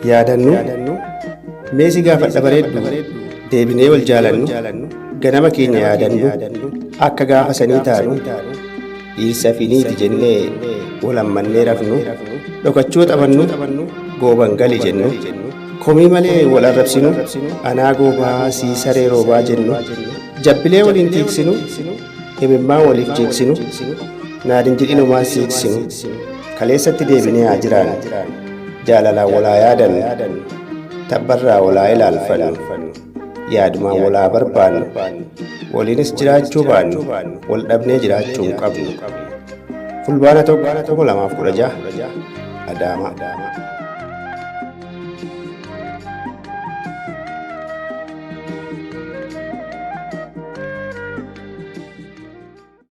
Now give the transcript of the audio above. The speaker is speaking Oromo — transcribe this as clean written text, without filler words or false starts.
Yaadannu mee si gaafadha bareeddu deebinee wal jaalannu ganama keenya yaadannu akka gaafa sanii taanu dhiirsa fi niiti jennee wal hammannee rafnu dhokachuu taphannu gooban gali jennu komii malee wal arrabsinu anaa goobaa sii saree roobaa jennu jabbilee waliin tiiksinu himimmaan waliif jiiksinu naadin jedhinumaan siiksinu kaleessatti deebinee haa jiraannu jaalalaan walaa yaadannu tabbarraa walaa ilaalfannu yaadumaan walaa barbaannu waliinis jiraachuu baannu wal dhabnee jiraachuu hin qabnu. Fulbaana 1, 2016 Adaamaa.